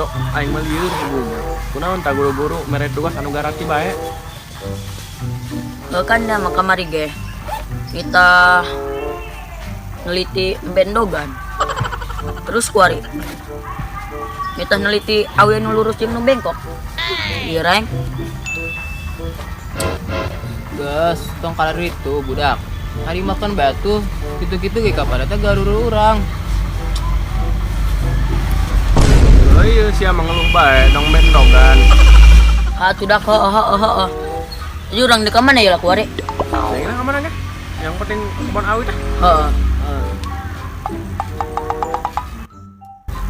Bro, aing mah lieur ibunya. Kunaon tah guru-guru mere tugas anu garati bae. Heuh kan da mah kamari ge. Kita neliti bendogan. Terus kuari. Kita neliti awi nu lurus jeung nu bengkok. Iya reng. Geus, tong kalar itu budak. Hari makan batu, kitu-kitu ge kapada teh garuru urang. Oh iya sia mengeluh bae dong bendogan. Atuh dak heuh heuh heuh. Jadi urang di mana ya lah kuari? Saya kira kemana ge? Yang penting kebon awi tah. Heeh.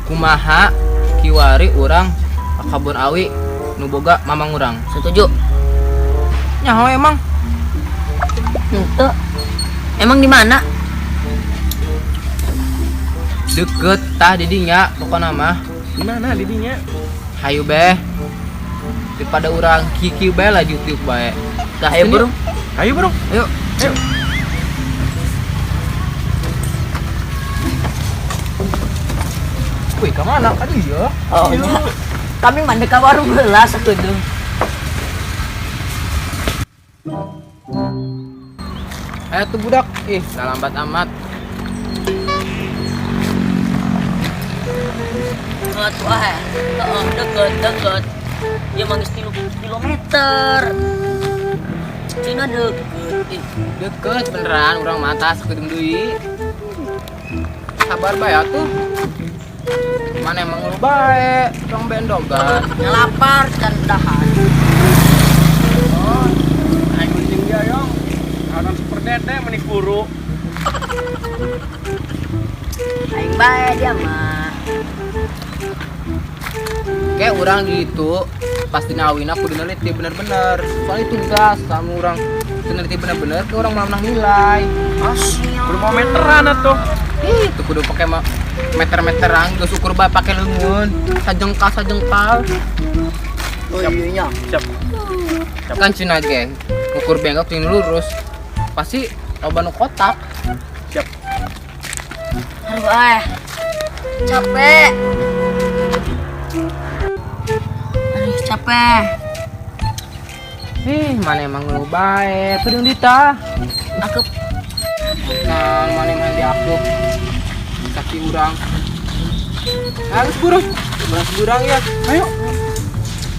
Kumaha kiwari urang ka kabon awi nu boga mamang urang. Setuju. Nyaho emang. Henteu. Emang di mana? Deket tah di dinya pokona mah. Di mana di dinya? Hayu beh. Daripada urang kikieu bae lah diuk-diuk bae. Tah ayo burung. Ayo bro. Ayo. Ayo. Wih, ka mana? Aduh ya. Oh, nya. Kami mah ka warung heula sakedeung. Ayo tuh budak. Ih, lambat amat. Atuh ah. Heeh, deket deket. Dia mah geus 3 kilometer. Cina deket. Ih, Deket beneran urang mah tah sakedeung deui. Sabar bae atuh. Mana emang lu bae, tong bendogan. Ngelapar can dahan. Oh, aing penting dia yong. Akan super dede menik buru. Aing bae dia mah. Kayak urang gitu pasti nawina kudu neliti bener-bener. Soalnya tugas sama urang neliti bener-bener ke urang menang nilai. As, kudu mau meteran atuh. Ih, itu kudu pakai meter-meteran geus ukur bae pake leungeun. Sajengkal sajengkal. Oh iya nya. Siap. Kan cina geng, ukur bengkok jeung lurus. Pasti loba nu kotak. Siap. Aduh ah. Capek. Aduh capek. Ih, mana emang lu bae, kudu dita. Aku Nah, mana emang diakup. Kaki urang. Harus burung. Beras burang ya. Ayo.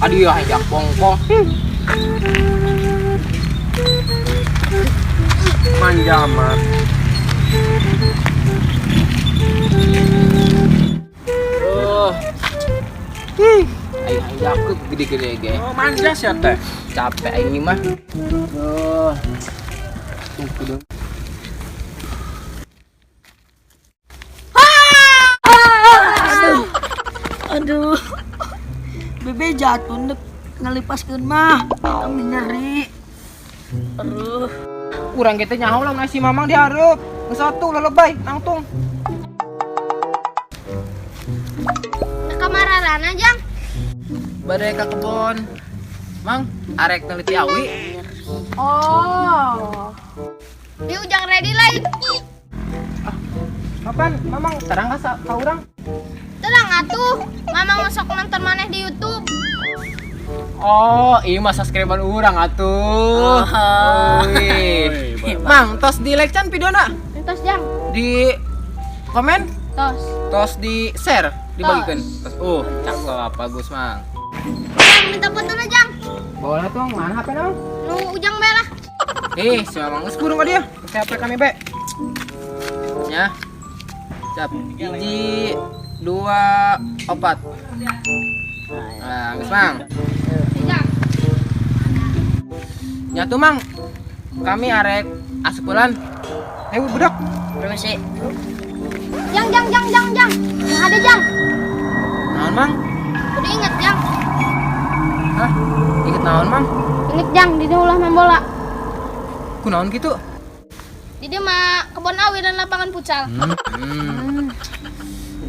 Aduh ya, ajak bongkok. Manja amat. Oh. Ih, ayo ayo gede-gede ge. Oh, manja sih teh. Capek aing mah. Oh. Tunggu dong. Aduh. Aduh. Bebe jatuh nek ngalipaskeun mah. Kami nyeri. Aduh. Urang ge teh nyaho lamun si Mamang dihareup. Geus satu lelebay nangtung. Ke kamarana jang? Bade ka kebon. Mang, arek neliti awi. Oh. Di ujang ready lain. Ah, kapan Mamang terang ka ka urang? Terang atuh. Mamang masuk nonton maneh di YouTube. Oh, iya mah subscriber urang atuh. Oh. Wih. Mang, tos di like can videona? Tos jang. Di komen? Tos. Tos di share, dibagikan. Tos. Cakep, bagus, Mang. Jang, minta foto na jang. Boleh tuh, mana HP na, Mang? Nu ujang bae lah. Eh, si Mamang geus burung ka dia. Pakai HP kami, Be. Ya. Siap. 1, 2, 4. Nah, geus, Mang. Jang. Nyatu, Mang. Kami arek asup bulan. Ayo budak. Permisi. Jang, jang, jang, jang, jang. Yang ada jang. Naon, Mang? Udah inget jang. Hah? Inget naon, Mang? Inget jang, di ulah main bola. Kunaon gitu? Di dia mah kebon awi dan lapangan futsal.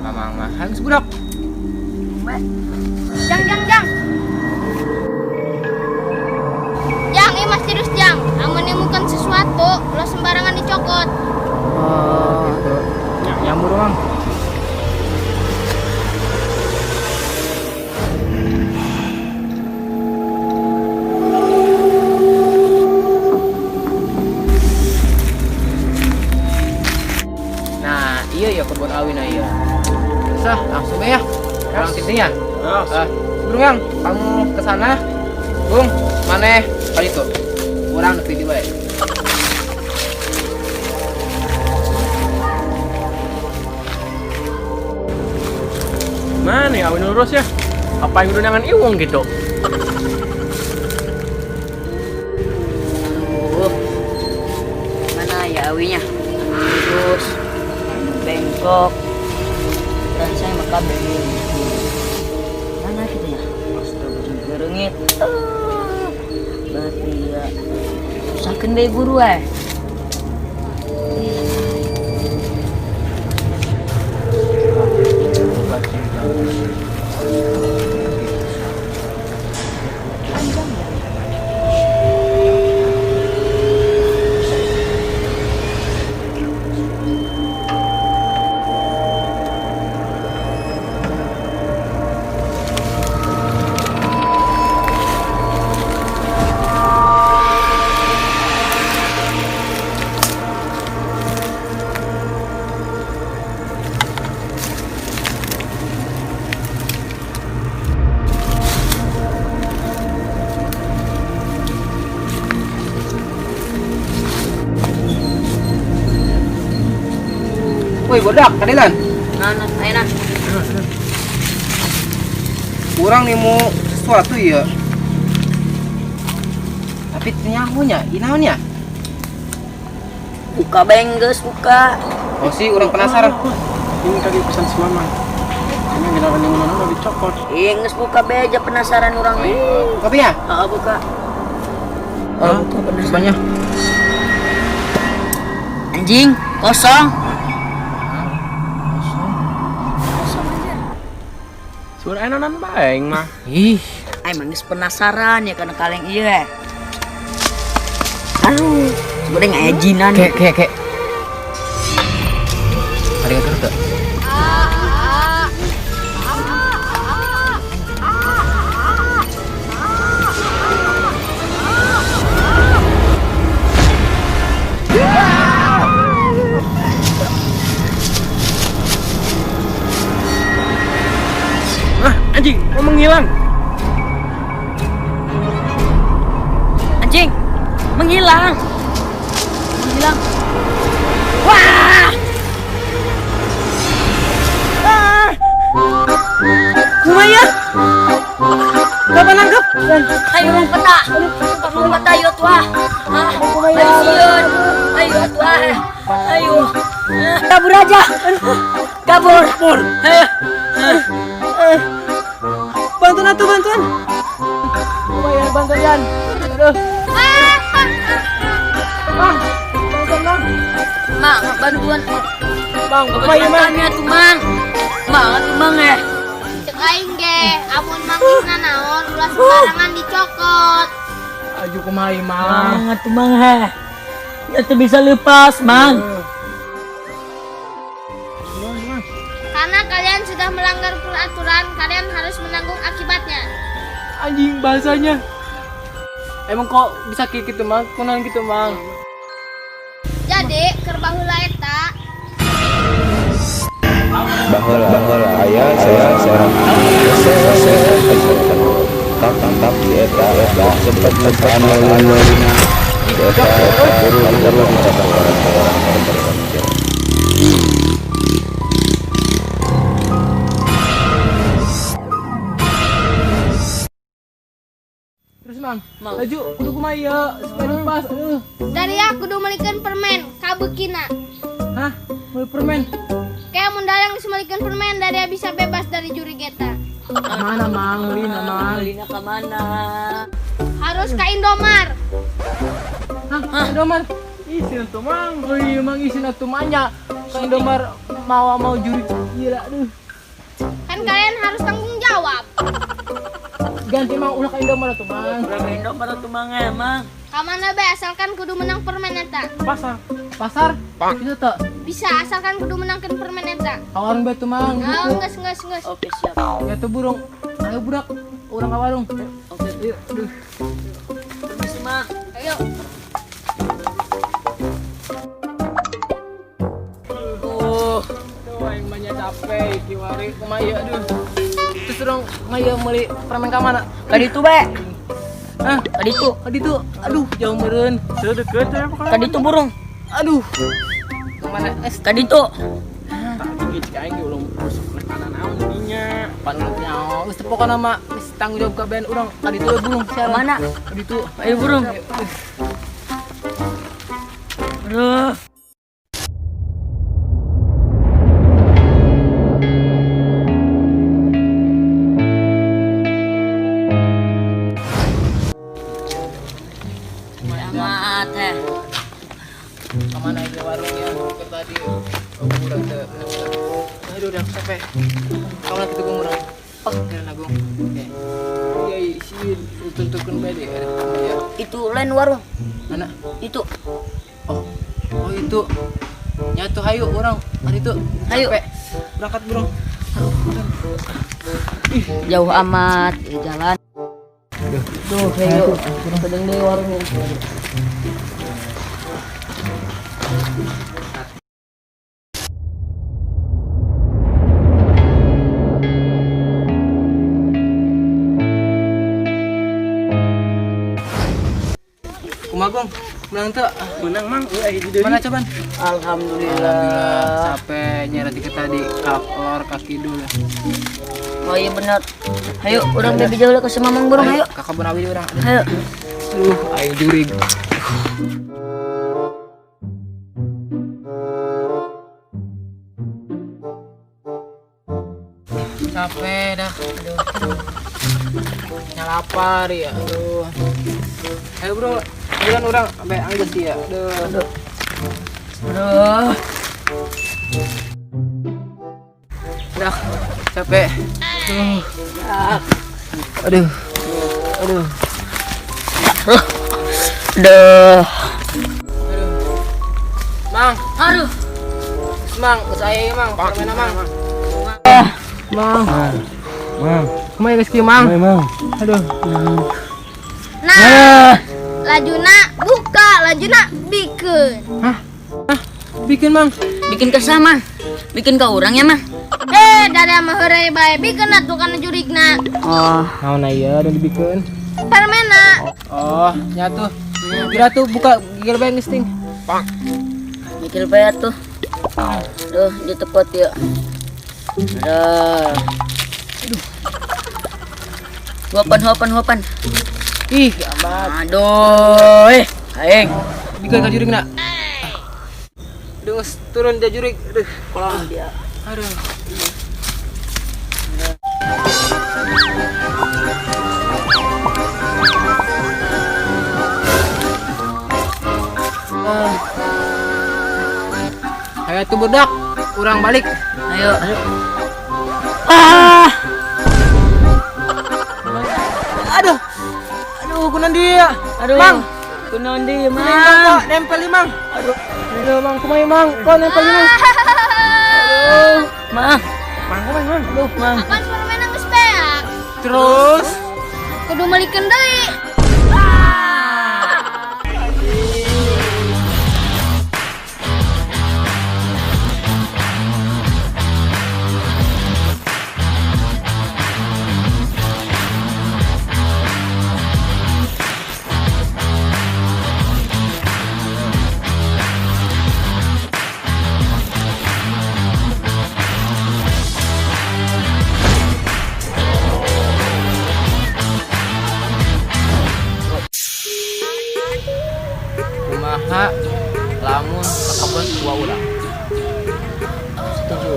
Mamang mah harus budak. Jang, jang, jang. Jang, ini mas serius jang. Amun menemukan sesuatu, lo sembarangan dicokot. Oh, gitu. Nyamur, Mang. Iya ya kebun awi na iya. Sah, langsung ya. Kurang titiknya. Ah, Burung yang kamu ke sana. Bung, maneh kali itu. Kurang nepi di bae. Mana ya awi lurus ya? Apa yang undangan iwung gitu? Mana ya awinya? Terus bengkok. Dan saya makan mana gitu ya? Astaga, gerengit. Berarti ya. Susahkan bae guru eh. Panjang ya. Woi, bodak, kadilan. Nah, ayo nah. Kurang nemu sesuatu ya. Tapi nyahunya, inaonnya. Buka bengges, buka. Oh sih, orang penasaran. Ini kaki pesan si mama. Ini gila yang mana udah dicopot. Ih, geus buka be aja penasaran orang. Kopi ya? Heeh, buka. Oh, buka penasarannya. Anjing, kosong. Kosong aja. Suara enanan baeng mah. Ih, Aing mah geus penasaran ya karena kaleng ieu eh. Aduh, sebenarnya ngajinan. kek kek kek. Ada yang tuh? Ah, anjing, kok menghilang? Anjing, menghilang. Menghilang. Wah! Ah! Kumaha? Kapan nangkep? Ayo lompat ah. Lompat ayo tuah. Ah, ayo sieun. Ayo tuah. Ayo. Kabur aja. Kabur. Kabur. Ayo. Bantuan atuh, bantuan. Lumayan bantuan. Aduh. Bang, bantuan bang. Mang, bantuan. Bang, Bantuan kami atuh, Mang. Mang, atuh Mang eh. Cek aing ge, amun manggihna naon ulah sembarangan dicokot. Aju kumaha mang. Mang, atuh Mang eh. Ya tuh bisa lepas, Mang. Karena kalian sudah melanggar peraturan, kalian harus menanggung akibatnya. Anjing bahasanya. Emang kok bisa kayak gitu mang? Kunaon gitu mang? Jadi, keur baheula eta Baheula baheula aya saya seorang saya tapi eta eta sempat anu anu eta guru guru orang. Terus mang, laju kudu kumaha ya supaya lepas. Aduh. Dari aku kudu melikeun permen kabeukina. Hah? Mau permen? Kayak mun dalang geus melikeun permen dari bisa bebas dari jurig eta. Mana mang? Lina mang. Lina ka mana? Harus ka Indomar. Hah? Indomar? Isin atuh mang. Oh iya mang isin atuh manya. Ka Indomar mau mau jurig gila aduh. Kan kalian harus tanggung jawab. Ganti mang ulah ka Indomar atuh mang. Ulah ka Indomar atuh mang eh, mang. Ka mana be asalkan kudu menang permen eta. Pasar. Pasar? Bisa teu? Bisa asalkan kudu menangkeun permen eta. Ka warung bae tuh mang. Oh, geus geus geus. Oke, siap. Ya tuh burung. Ayo budak, urang ka warung. Oke. Yuk, aduh. Permisi, Mang. Ayo. Oh. Aing banyak capek kiwari kumaha ieu, aduh. Terus urang mah meuli permen ka mana? Ka ditu bae. Hah? Ka ditu. Ka ditu. Aduh, jauh meureun. Sudah deket ya pokoknya. Ka ditu burung. Aduh. Kemana? Eh, Ka ditu. Tadi ge cik aing ge ulah masuk kana naon dinya. Pan ulah nyaho. Geus teu pokona mah geus tanggung jawab kabehan urang ka ditu we burung. Ka mana? Ka ditu. Ayo burung. Aduh. Mulai amat eh. Kemana aja warungnya? Ke tadi. Oh, urang teu. Aduh, udah capek. Kamu lagi tuh urang. Oh, kira nagung. Oke. Iya, si tuntukeun bae deh. Ya. Itu lain warung. Mana? Itu. Oh. Oh, itu. Nyatu hayu urang. Ka ditu. Hayu. Capek. Berangkat burung. Jauh amat di jalan. Tuh, ayo. Sedang di warungnya. Kumaha, Gong? Menang teu? Menang mang euy hiji deui. Mana coban? Alhamdulillah. Sampai nyeret kita tadi ka lor ka kidul. Oh iya benar. Ayo, urang baby jauh ke Semamang burung, ayo. Ka kebun awi urang. Ayo. Aduh, aing jurig. Capek dah. Aduh. Nyalapar ya. Aduh. Ayo bro, jalan urang sampai anggeus ya. Aduh. Aduh. Aduh. Dah, capek. Aduh. Aduh. Aduh. Aduh. Aduh. Mang, Aduh. Mang, saya Mang, permen Mang. Ah. Mang, Mang, kumaha geus kieu Mang? mang. Aduh. Nah, lajuna buka, lajuna bikin. Hah? Hah? Bikin Mang. Bikin ke sama. Bikin ke orang ya, Mang. Eh, dari mah heureuy bae bikin atuh kana jurigna. Oh, Naon aya udah dibikin? Permena. Oh, nyatu. Kira tuh buka gigil bae geus ting. mikir bae tuh. Duh, ditepot ya. Aduh. Aduh. Huapan, huapan, huapan. Ih, amat. Aduh, eh, aing. Bikin ka jurigna. Aduh, geus turun dia jurig. Aduh, Kolong dia. Aduh. Ah. Ayo tuh budak, kurang balik. Ayo. Ah. Aduh. Aduh, kunan dia. Aduh. Mang, Kunaon deui, Mang, Mang? kok nempel di Mang. Aduh. Aduh, Mang, kumaha Mang? Kok nempel di Mang? Aduh, Mang. Mang, kumaha Mang? Aduh, Mang. Apaan permena geus beak? Terus Kudu meulikeun deui. Kumaha lamun ka kebun dua urang. Setuju.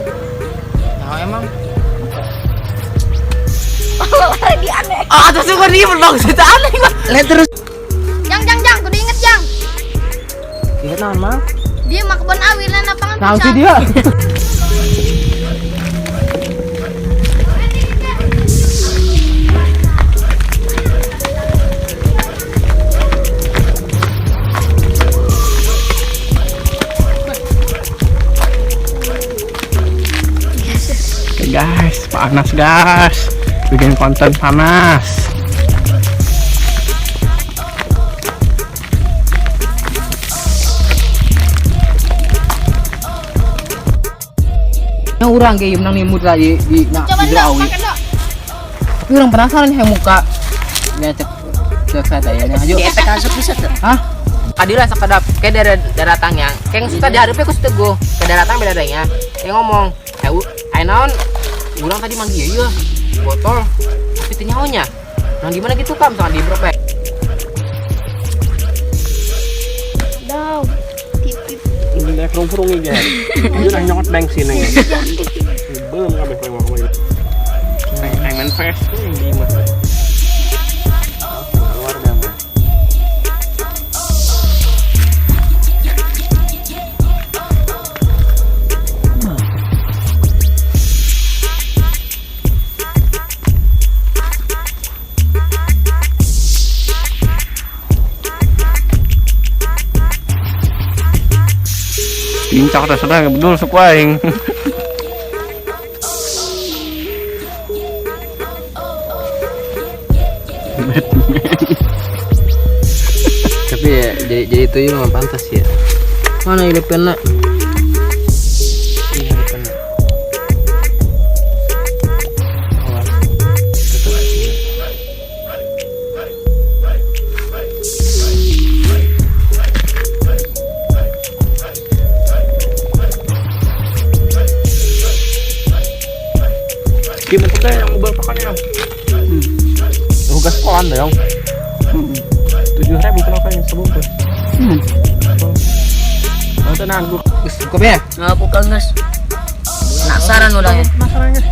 Nah, emang Lagi aneh. Ah, terus gua diem bang, itu aneh bang. Lihat terus. Jang jang jang, kudu inget jang. Ingat naon, Mang? Dia mah kebon awi lain lapangan Naon sih futsal. dia? Oke guys, panas guys. Bikin konten panas. Nah, urang ge menang nimut lah di nah, Coba di dok, awi. pakai dok. Tapi urang penasaran nih muka. Ya cek cek saya ya nya. Ayo. Di efek asup bisa tuh. Hah? Kadila sakedap kayak dari daratang yang kayak suka dihadapi aku teguh ke daratang beda adanya kayak ngomong eh naon urang tadi manggil iya botol tapi teu nyaho nya nah di mana gitu kan misalkan di berapa Daw. Tip-tip. Ini naik rung-rung ini ya. Ini udah nyokot bensin ini. Belum kabeh kowe ngomong ini. Neng main fest yang di mah. Keluar dah mah. Pincak dah sedang bedul suku aing. Tapi ya jadi itu juga nggak pantas ya. Mana ini pena? Ini pena. Awas. Tutup aja. Gimana tuh yang ubah pakannya? Oh, gas kolan dong. 7.000 kenapa yang sebungkus? Oh, tenang gua. Geus, cukup ya? Nggak buka guys. Penasaran udah ya. Penasaran guys.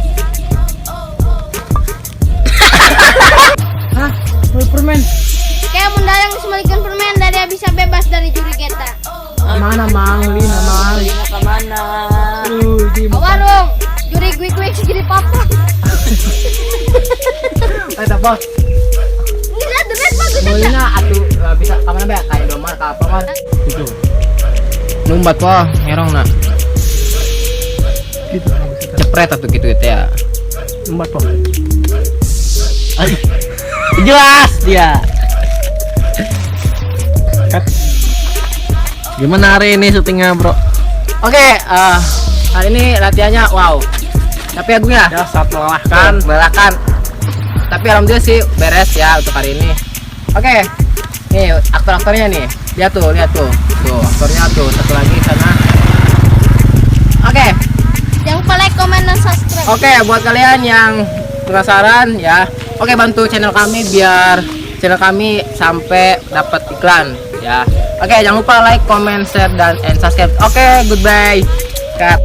Hah? Beli permen. Kayak mundayang semalikan permen dari bisa bebas dari juri kita. Mana mang? Lina mang. Lina kemana? Di Warung, juri gue gue segini papa. Eh, tak apa. Enggak, duit bagus aja. Molina atuh bisa ka mana be? Ka Indomaret ka apa man? Itu. Numbat wah, ngerong na. Gitu. Cepret atuh gitu gitu ya. Empat kok. Jelas dia. Gimana hari ini syutingnya, Bro? Oke, hari ini latihannya wow. Tapi Agung ya? Ya, saat melelahkan. Melelahkan. Tapi alhamdulillah sih beres ya untuk hari ini. Oke. Nih aktor-aktornya nih. Lihat tuh, lihat tuh. Tuh, aktornya tuh satu lagi sana. Oke. Jangan lupa like, comment, dan subscribe. Oke, buat kalian yang penasaran ya. Oke, bantu channel kami biar channel kami sampai dapat iklan ya. Oke, jangan lupa like, comment, share dan and subscribe. Oke, goodbye. Cut.